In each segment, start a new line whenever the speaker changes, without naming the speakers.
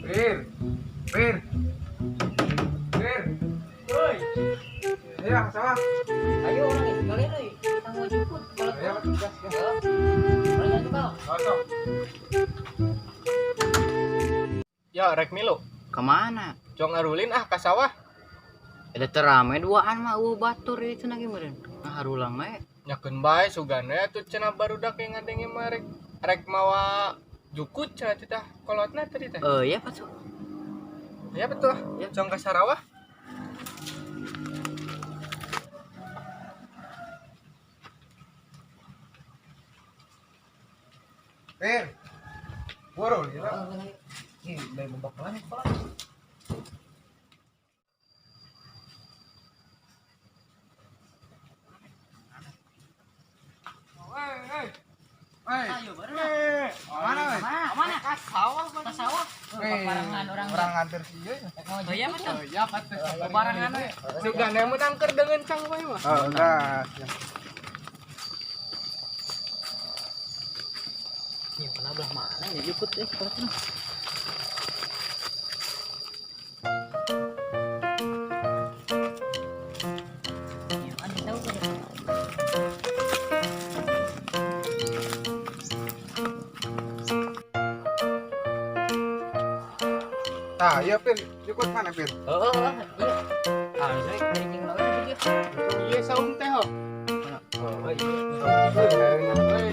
Pir. Pir. Pir.
Woi.
Ya, sama.
Ayo orang ini kalian euy. Kita mau jemput kalau
Ayo, gas, gas.
Orang itu kau.
Cocok.
Ya, rek milu.
Kemana?
Jong ngarulin ah ka sawah.
Ada terame duaan mah eueuh batur ieu cenah ge meureun. Nah harulang we.
Nyakeun bae sugane atuh cenah barudak yang ngadenge mah rek rek mawa jukut cenah teh kolotna tadi teh.
Eh ya Pak Su.
Ya betul.
Ya.
Jong ka Sarawah.
Pir. Buru, ya.
Ih, bae bebakalan sekolah.
Hei, hei. Hei.
Ayo bareng.
Hei. Mana, weh?
Mana? Ka sawah, ka sawah.
Hei,
Barengan orang.
Orang nganter sih ya.
Oh iya Pak.
Oh iya patuh.
Barengan we.
Sugane menang keur deungeun cang wae mah.
Oh, gas.
Ini kena belah mana ya jukut euy kolotna. Ya, ada tahu kan?
Tah, iya Pir. Jukut mana, Pir?
Oh, oh, iya. Ah, saya keringin lawan aja.
Iya saung teh ho.
Oh,
iya.
iya.
Hei.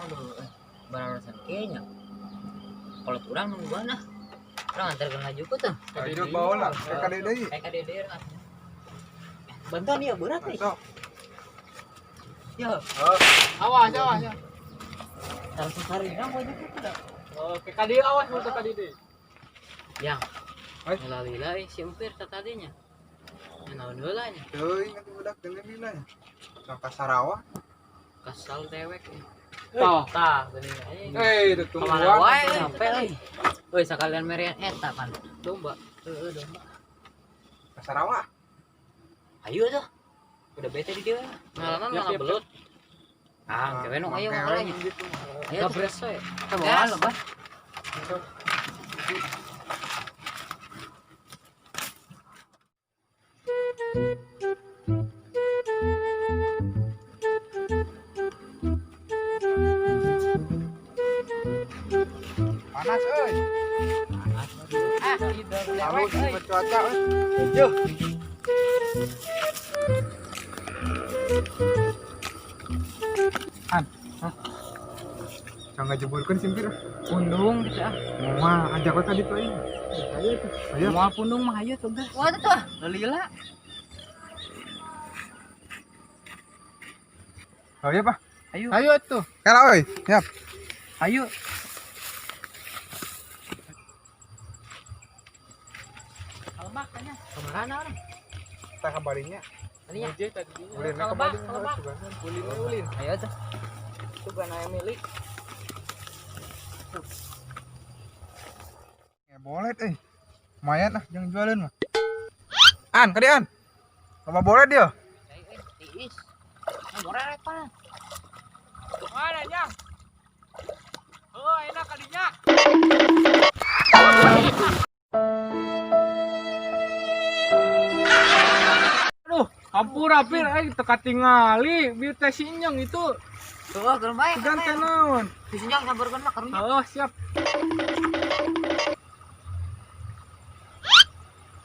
Aduh, barang kayaknya. Kalau kurang nunggu mana? Orang antarkan laju kok tuh.
Hidup bawa lah, kayak kade deui.
Kayak kade Bantuan ya berat nih.
Sok.
Ya,
Awas, awas ya.
langsung cari nang mau jukut tuh.
Oke, kadi awas mau kadi deui.
Yang.
Hai.
Lalila si empir tadinya. Naon heula nya.
Teuing atuh budak deungeun lila nya. Sampai Sarawak.
Kesal dewek.
Tah.
Tah, geuning.
Hei, itu
Kemana
tungguan.
wae sampai euy. Euy sakalian merian eta pan. Domba. Heeh, domba.
Ke Sarawak.
Ayo tuh. Udah bete di dia. Ngalaman
Yap,
malah
yap,
belut. Ah, kewe nu ayo makalanya.
Gitu.
Ayo
Gabres we.
kita bawa lo, Bah.
Panas euy.
Ah, gitu.
Lalu cuaca euy.
Yuh.
An. Hah? Jangan ngajeburkeun simpir.
Pundung gitu ah.
Moal ajak we ka ditu euy.
Ayo tuh.
Ayo.
Moal pundung mah ayo tuh, guys. Wah, tuh ah. Lila.
Oh iya, Pak.
Ayo.
Ayo tuh.
Kela euy. Siap.
Ayo. Kalebak tanya. Kemana orang?
Kita kabarinya.
Tadinya.
Muje tadi.
Ulin
Kalebak,
kabari.
kalebak.
Ulin ulin.
Ayo tuh.
Sugan aya milik.
Ya bolet euy. Lumayan ah jangan jualin mah. An, kadi an. Loba bolet dia.
Tiis. Nah, goreng pan.
Mana nya? Oh, enak kadinya. Aduh, hampura pir aing teu katingali bieu teh si Inyong itu.
Tuh, keur bae.
Sugan teh naon?
Disenjang sampeurkeun mah karunya.
Oh, siap.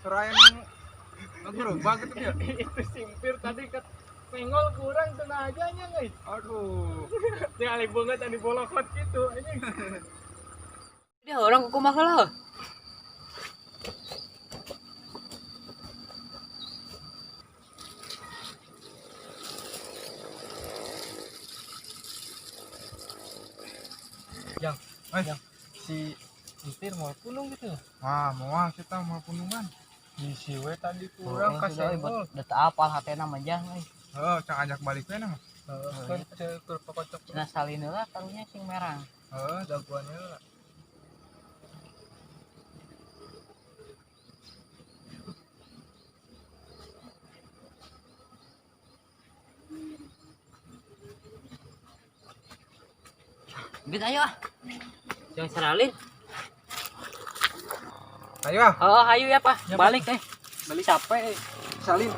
Serayan gerobak gitu dia.
Itu simpir tadi ke senggol kurang tenang aja nya euy.
Aduh.
Tinggal banget tadi bolokot gitu anjing.
Dia orang kumaha lah.
Yang,
Eh,
yang si Empir Khawatir mau pundung gitu.
Wah, moal kita mau pundungan.
Bisi we tadi kurang
Oh,
kasenggol.
udah teu apal hatena mah jang euy.
Heeh, cang ajak balik we mah.
Heeh, kan ceukur pakocok
Cenah salin heula karunya sing merang.
Heeh,
daguannya lah.
Bit ayo ah. Jangan seralin.
Ayo ah.
Oh, ayo ya, Pak. Balik eh.
Beli capek, salin.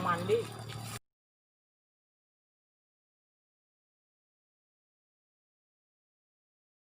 Mandi.